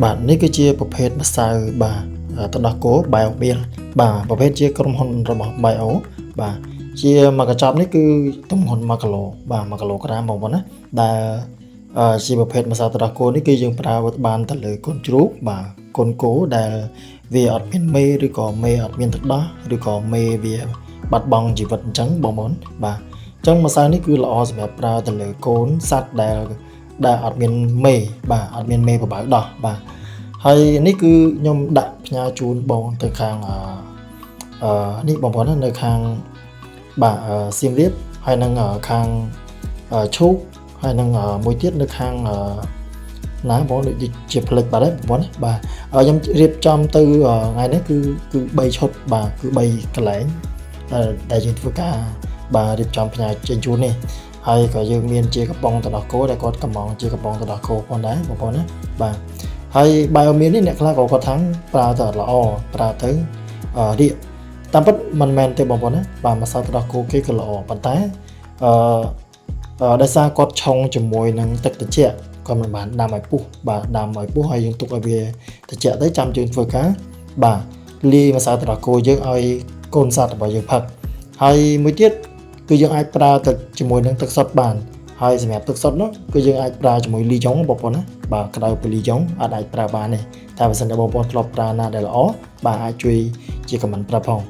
បាទនេះគឺជាប្រភេទម្សៅបាទទឹកដោះគោ Biomil បាទប្រភេទជាក្រុមហ៊ុនរបស់ Bio បាទជាមួយកញ្ចប់នេះគឺទំហំ1គីឡូបាទ1គីឡូក្រាមបងប្អូនណាដែលជាប្រភេទម្សៅទឹកដោះគោនេះគឺយើងប្រើបានទៅលើកូនជ្រូកបាទកូនគោដែលវាអត់មានមេឬក៏មេអត់មានទឹកដោះឬក៏មេវាបាត់បង់ជីវិតអញ្ចឹងបងប្អូនបាទអញ្ចឹងម្សៅនេះគឺល្អសម្រាប់ប្រើទៅលើកូនសត្វដែលអត់មានមេបាទអត់មានមេបបៅដោះបាទហើយនេះគឺខ្ញុំដាក់ផ្ញើជូនបងទៅខាងអឺនេះបងប្អូនណានៅខាងបាទសៀមរាបហើយនឹងខាងឈូកហើយនឹងមួយទៀតនៅខាងណាបងដូចជាផ្លិចបាត់ហើយបងប្អូនណាបាទខ្ញុំរៀបចំទៅថ្ងៃនេះគឺ3ឈុតបាទគឺ3កន្លែងដែលយើងធ្វើការបាទរៀបចំផ្ញើចេញជូននេះហើយក៏យើងមានជាកំប៉ុងទឹកដោះគោដែលគាត់កំងជាកំប៉ុងទឹកដោះគោផងដែរបងប្អូនណាបាទហើយ Biomil នេះអ្នកខ្លះក៏គាត់ថាប្រើទៅអត់ល្អប្រើទៅរាកតាមពិតមិនមែនទេបងប្អូនណាបាទម្សៅទឹកដោះគោគេក៏ល្អប៉ុន្តែអឺដោយសារគាត់ឆុងជាមួយនឹងទឹកត្រជាក់គាត់មិនបានដាំឲ្យពុះបាទដាំឲ្យពុះហើយយើងទុកឲ្យវាត្រជាក់ទៅចាំយើងធ្វើការបាទលាយម្សៅទឹកដោះគោយើងឲ្យកូនសត្វរបស់យើងផឹកហើយមួយទៀតគឺយើងអាចប្រើទឹកជាមួយនឹងទឹកសុទ្ធបានហើយសម្រាប់ទឹកសុទ្ធនោះគឺយើងអាចប្រើជាមួយលីយ៉ុងបងប្អូនណាបាទក្តៅពីលីយ៉ុងអត់អាចប្រើបានទេតែបើសិនជាបងប្អូនធ្លាប់ប្រើណាដែលល្អបាទអាចជួយជា comment ប្រាប់ផង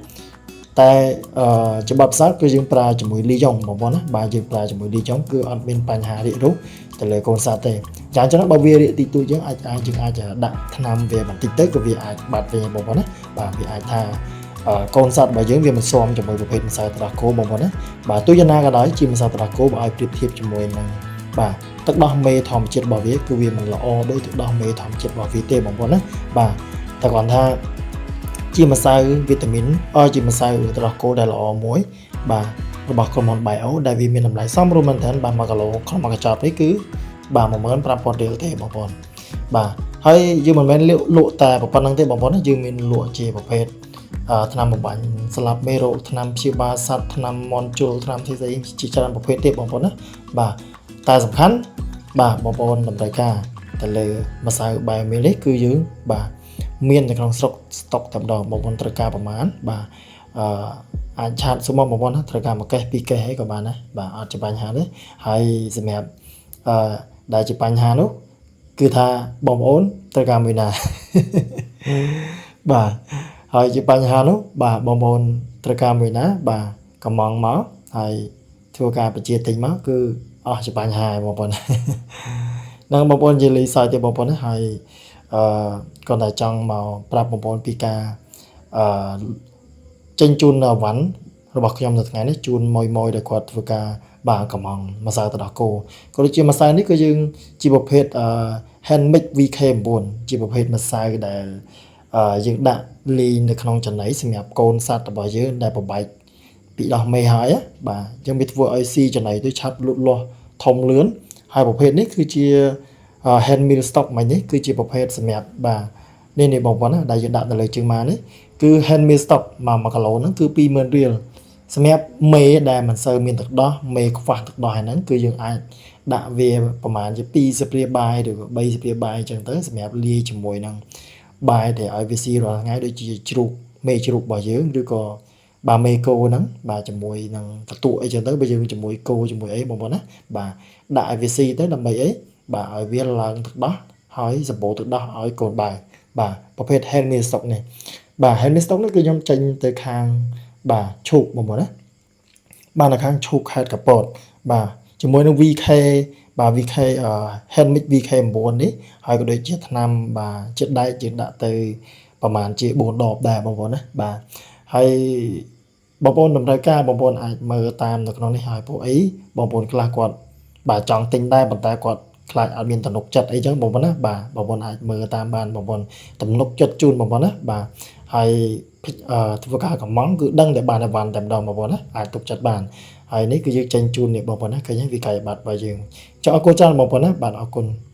តែអឺច្បាប់ផ្សារគឺយើងប្រើជាមួយលីយ៉ុងបងប្អូនណាបាទយើងប្រើជាមួយលីយ៉ុងគឺអត់មានបញ្ហារាករូសទៅលើកូនសត្វទេយ៉ាងច្រើនបើវារាកតិចតួចយើងអាចអាចយើងអាចដាក់ថ្នាំវាបន្តិចទៅក៏វាអាចបាត់វិញបងប្អូនណាបាទវាអាចថាកូនសត្វរបស់យើងវាមិនស៊ាំជាមួយប្រភេទម្សៅទឹកដោះគោបងប្អូនណាបាទទោះយ៉ាងណាក៏ដោយជាម្សៅទឹកដោះគោបើឲ្យប្រៀបធៀបជាមួយនឹងបាទទឹកដោះមេធម្មជាតិរបស់វាគឺវាមិនល្អដូចទឹកដោះមេធម្មជាតិរបស់វាទេបងប្អូនណាបាទតែគ្រាន់ថាជាម្សៅវីតាមីនអជាម្សៅទឹកដោះគោដែលល្អមួយបាទរបស់ក្រុមហ៊ុន Bio ដែលវាមានតម្លៃសមរម្យមែនទែនបាទ1គីឡូក្នុងមួយកញ្ចប់នេះគឺបាទ15000រៀលទេបងប្អូនបាទហើយយើងមិនមែនលក់លក់តែប៉ុណ្្នឹងទេបងប្អូនណាយើងមានលក់ជាប្រភេទថ្នាំបំបាញ់ស្លាប់មេរោគថ្នាំព្យាបាលសត្វថ្នាំមន់ជុលថ្នាំផ្សេងៗជាច្រើនប្រភេទទៀតបងប្អូនណាបាទតែសំខាន់បាទបងប្អូនតម្រូវការទៅលើម្សៅ Biomil នេះគឺយើងបាទមាននៅក្នុងស្រុកស្តុកតែម្ដងបងប្អូនត្រូវការប្រមាណបាទអឺអាច chat សុំមកបងប្អូនណាត្រូវការមួយកេសពីរកេសអីក៏បានដែរបាទអត់ជាបញ្ហាទេហើយសម្រាប់អឺដែលជាបញ្ហានោះគឺថាបងប្អូនត្រូវការមួយណា បាទហើយជាបញ្ហានោះបាទបងប្អូនត្រូវការមួយណាបាទកំងមកហើយធ្វើការបញ្ជាទិញមកគឺអស់ជាបញ្ហាហើយបងប្អូន នឹងបងប្អូននិយាយលេងសើចទេបងប្អូនណាហើយអឺគាត់តែចង់មកប្រាប់បងប្អូនពីការអឺចេញជូនអវ៉ាន់របស់ខ្ញុំនៅថ្ងៃនេះជូនម៉ួយម៉ួយដែលគាត់ធ្វើការបាទកំងម្សៅទឹកដោះគោក៏ដូចជាម្សៅនេះគឺយើងជាប្រភេទអឺ hand mix VK9 ជាប្រភេទម្សៅដែលអឺយើងដាក់លីងនៅក្នុងចំណីសម្រាប់កូនសត្វរបស់យើងដែលប្របែកពីដោះមេហើយណាបាទអញ្ចឹងវាធ្វើឲ្យស៊ីចំណីទៅឆាប់លូតលាស់ធំលឿនហើយប្រភេទនេះគឺជា hand mill stock មិញនេះគឺជាប្រភេទសម្រាប់បាទនេះនេះបងប្អូនណាដែលយើងដាក់នៅលើជើងម៉ានេះគឺ hand mill stock មក1គីឡូហ្នឹងគឺ20000រៀលសម្រាប់មេដែលមិនសូវមានទឹកដោះមេខ្វះទឹកដោះហ្នឹងគឺយើងអាចដាក់វាប្រហែលជា2ស្លាបព្រាបាយឬក៏3ស្លាបព្រាបាយអញ្ចឹងទៅសម្រាប់លាយជាមួយនឹងបាយដែលឲ្យវាស៊ីរាល់ថ្ងៃដូចជាជ្រូកមេជ្រូករបស់យើងឬក៏បាទមេគោហ្នឹងបាទជាមួយនឹងកតក់អីចឹងទៅបើយើងជាមួយគោជាមួយអីបងប្អូនណាបាទដាក់ឲ្យវាស៊ីទៅដើម្បីអីបាទឲ្យវាឡើងទឹកដោះហើយសម្បូរទឹកដោះឲ្យកូនបាយបាទប្រភេទ hand mill stock នេះបាទ hand mill stock នេះគឺខ្ញុំចេញទៅខាងបាទឈូកបងប្អូនណាបាទនៅខាងឈូកខេត្តកពតបាទជាមួយនឹង VK បាទ VK hand mix VK9 នេះហើយក៏ដូចជាថ្នាំបាទជាតិដែកយើងដាក់ទៅប្រហែលជា4ដបដែរបងប្អូនណាបាទហើយបងប្អូនតម្រូវការបងប្អូនអាចមើលតាមនៅក្នុងនេះហើយពួកអីបងប្អូនខ្លះគាត់បាទចង់ទិញដែរប៉ុន្តែគាត់ខ្លាចអត់មានទំនុកចិត្តអីចឹងបងប្អូនណាបាទបងប្អូនអាចមើលតាមបានបងប្អូនទំនុកចិត្តជូនបងប្អូនណាបាទហើយធ្វើការកំងគឺដឹងតែបានអីវ៉ាន់តែម្ដងបងប្អូនណាអាចទុកចិត្តបានហើយនេះគឺយើងចេញជូននេះបងប្អូនណាឃើញទេវិក័យប័ត្ររបស់យើងចុះអរគុណច្រើនបងប្អូនណាបាទអរគុណ។